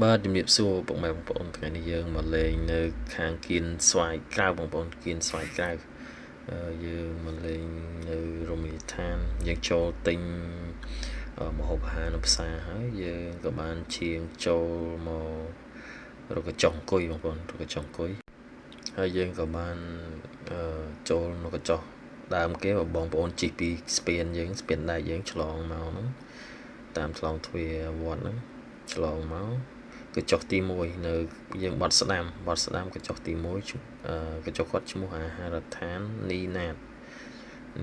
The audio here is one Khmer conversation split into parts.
បាទជំរាបសួរពុកម៉ែបងប្អូនថ្ងៃនេះយើងមកលេងនៅខាងគៀនស្វាយក្រៅបងប្អូនគៀនស្វាយក្រៅយើងមកលេងនៅរមណីយដ្ឋានយើងចូលទិញម្ហូបអាហារនៅផ្សារហើយយើងក៏បានឈៀងចូលមករកកញ្ចុះអង្គុយបងប្អូនរកកញ្ចុះអង្គុយហើយយើងក៏បានចូលនៅកញ្ចុះដើមគេបងប្អូនជិះពីស្ពានយើងស្ពានដែកយើងឆ្លងមកហ្នឹងតាមឆ្លងទ្វារវត្តហ្នឹងឆ្លងមកកញ្ចុះទី1នៅយើងបត់ស្ដាំបត់ស្ដាំកញ្ចុះទី1កញ្ចុះគាត់ឈ្មោះអាហារដ្ឋាននីណាត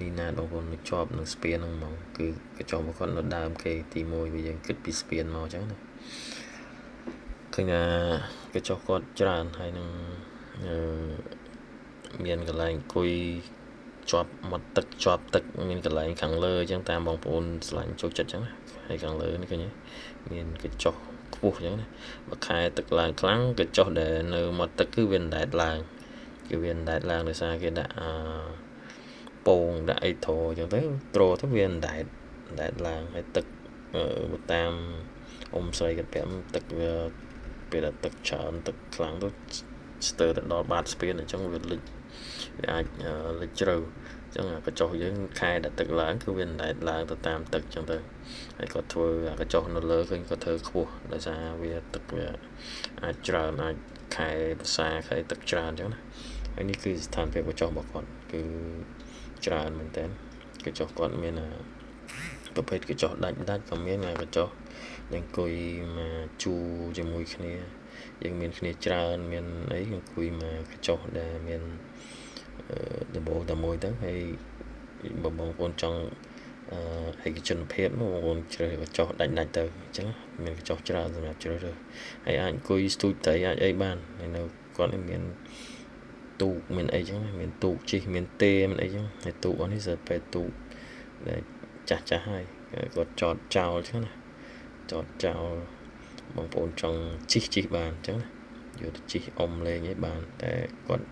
នីណាតបងប្អូននៅជាប់នឹងស្ពានហ្នឹងហ្មងគឺកញ្ចុះរបស់គាត់នៅដើមគេទី1វាយើងគិតពីស្ពានមកអញ្ចឹងណាឃើញថាកញ្ចុះគាត់ច្រើនហើយនឹងមានកន្លែងអង្គុយជាប់មាត់ទឹកជាប់ទឹកមានកន្លែងខាងលើអញ្ចឹងតាមបងប្អូនស្រឡាញ់ចូលចិត្តអញ្ចឹងណាហើយខាងលើនេះឃើញមានកញ្ចុះខ្ពស់អញ្ចឹងណាបើខែទឹកឡើងខ្លាំងកញ្ចុះដែលនៅមាត់ទឹកគឺវាអណ្ដែតឡើងគឺវាអណ្ដែតឡើងដោយសារគេដាក់អពងដាក់អីត្រអញ្ចឹងទៅត្រទៅវាអណ្ដែតអណ្ដែតឡើងហើយទឹកតាមអ៊ំស្រីគាត់ប្រាប់ទឹកវាពេលដែលទឹកច្រើនទឹកខ្លាំងទៅស្ទើរតែដល់បាតស្ពានអញ្ចឹងវាលិចវាអាចលិចជ្រៅអញ្ចឹងកញ្ចុះយើងខែដែលទឹកឡើងគឺវាអណ្ដែតឡើងទៅតាមទឹកអញ្ចឹងទៅហើយគាត់ធ្វើកញ្ចុះនៅលើឃើញគាត់ធ្វើខ្ពស់ដោយសារវាទឹកវាអាចច្រើនអាចខែភាសាខែទឹកច្រើនអញ្ចឹងណាហើយនេះគឺស្ថានភាពកញ្ចុះរបស់គាត់គឺច្រើនមែនតើកញ្ចុះគាត់មានប្រភេទកញ្ចុះដាច់ដាច់ក៏មានកញ្ចុះដែលអង្គុយមកជួជាមួយគ្នាយើងមានគ្នាច្រើនមានអីអង្គុយមកកញ្ចុះដែលមានដំបូលតែមួយទៅហើយបើបងប្អូនចង់ឯកជនភាពបងប្អូនជ្រើសកញ្ចុះដាច់ដាច់ទៅអញ្ចឹងមានកញ្ចុះច្រើនសម្រាប់ជ្រើសរើសហើយអាចអង្គុយស្ទូចត្រីអាចអីបានហើយនៅគាត់នេះមានទូកមានអីចឹងមានទូកជិះមានទេមានអីចឹងហើយទូកអស់នេះស្ទើរពេលទូកដែលចាស់ចាស់ហើយគាត់ចតចោលចឹងណាចតចោលបងប្អូនចង់ជិះជិះបានអញ្ចឹងណាយកទៅជិះអុំលេងអីបានតែគាត់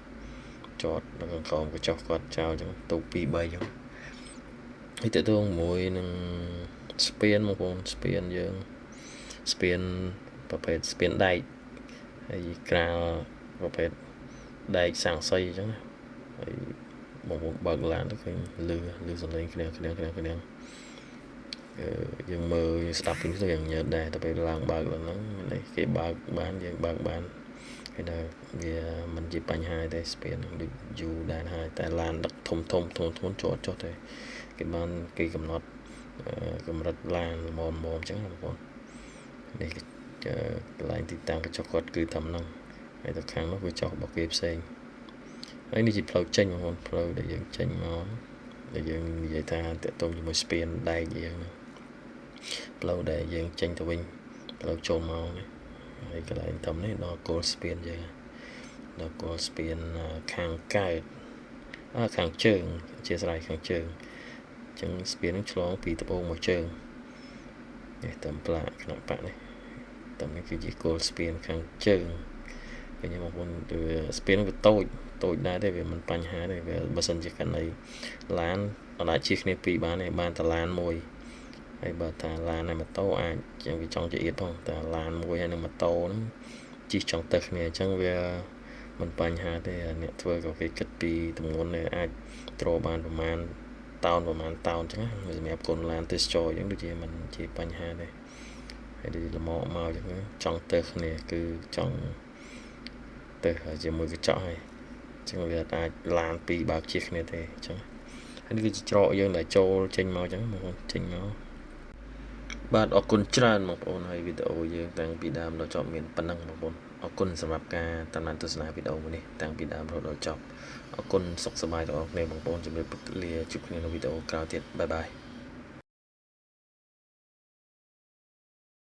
ចតនៅខាងក្រោមកញ្ចុះគាត់ចោលអញ្ចឹងទូក2 3អញ្ចឹងហើយតើតងមួយនឹងស្ពានបងប្អូនស្ពានយើងស្ពានប្រភេទស្ពានដែកហើយក្រាលប្រភេទដែកសាំងសីអញ្ចឹងណាហើយបងប្អូនបើកឡានទៅឃើញលឺលឺសំឡេងគ្នាគ្នាគ្នាគ្នាយើងមើលស្ដាប់ពីនេះទៅយ៉ាងញើតដែរតែពេលឡើងបើកឡើងហ្នឹងនេះគេបើកបានយើងបើកបានគេថាវាមិនជាបញ្ហាទេស្ពានហ្នឹងដូចយូរដែរហើយតែឡានដឹកធំធំធំធ្ងន់ជាប់ចុះទេគេបានគេកំណត់កម្រិតឡានល្មមល្មមអញ្ចឹងបងប្អូននេះកន្លែងទីតាំងកញ្ចុះគាត់គឺតាមហ្នឹងហើយទៅខាងនោះគឺចុះរបស់គេផ្សេងហើយនេះជាផ្លូវចេញបងប្អូនផ្លូវដែលយើងចេញមកដែលយើងនិយាយថាតាក់ទងជាមួយស្ពានដែកយើងហ្នឹងផ្លូវដែលយើងចេញទៅវិញផ្លូវចូលមកនេះហើយកន្លែងតំនេះដល់គោលស្ពានយើងដល់គោលស្ពានខាងកើតខាងជើងជាស្រ័យខាងជើងអញ្ចឹងស្ពាននឹងឆ្លងពីត្បូងមកជើងនេះតាមផ្លាកគណៈបកនេះតាមនេះគឺជាគោលស្ពានខាងជើងឃើញបងប្អូនស្ពានវាតូចតូចដែរទេវាមិនបញ្ហាទេវាបើសិនជាករណីឡានអត់អាចជិះគ្នាពីរបានទេបានតែឡានមួយហើយបើថាឡានហើយម៉ូតូអាចចឹងវាចង់ចៀតផងតែឡានមួយហើយនឹងម៉ូតូហ្នឹងជិះចង់ទៅគ្នាអញ្ចឹងវាមិនបញ្ហាទេអ្នកធ្វើក៏គេគិតពីទម្ងន់អាចទ្របានប្រមាណតោនប្រមាណតោនអញ្ចឹងសម្រាប់កូនឡានទេសចរអញ្ចឹងដូចជាមិនជាបញ្ហាទេហើយដូចលមកមកអញ្ចឹងចង់ទៅគ្នាគឺចង់ទៅជាមួយកញ្ចក់ហើយអញ្ចឹងវាអាចឡានពីរបើកជិះគ្នាទេអញ្ចឹងហើយនេះគឺជាច្រកយើងដែលចូលចេញមកអញ្ចឹងបងចេញមកបាទអរគុណច្រើនបងប្អូនហើយវីដេអូយើងតាំងពីដើមដល់ចប់មានប៉ុណ្ណឹងបងប្អូនអរគុណសម្រាប់ការតាមដានទស្សនាវីដេអូមួយនេះតាំងពីដើមរហូតដល់ចប់អរគុណសុខសប្បាយដល់អ្នកបងប្អូនជម្រាបលាជួបគ្នានៅវីដេអូក្រោយទៀតបាយបាយ។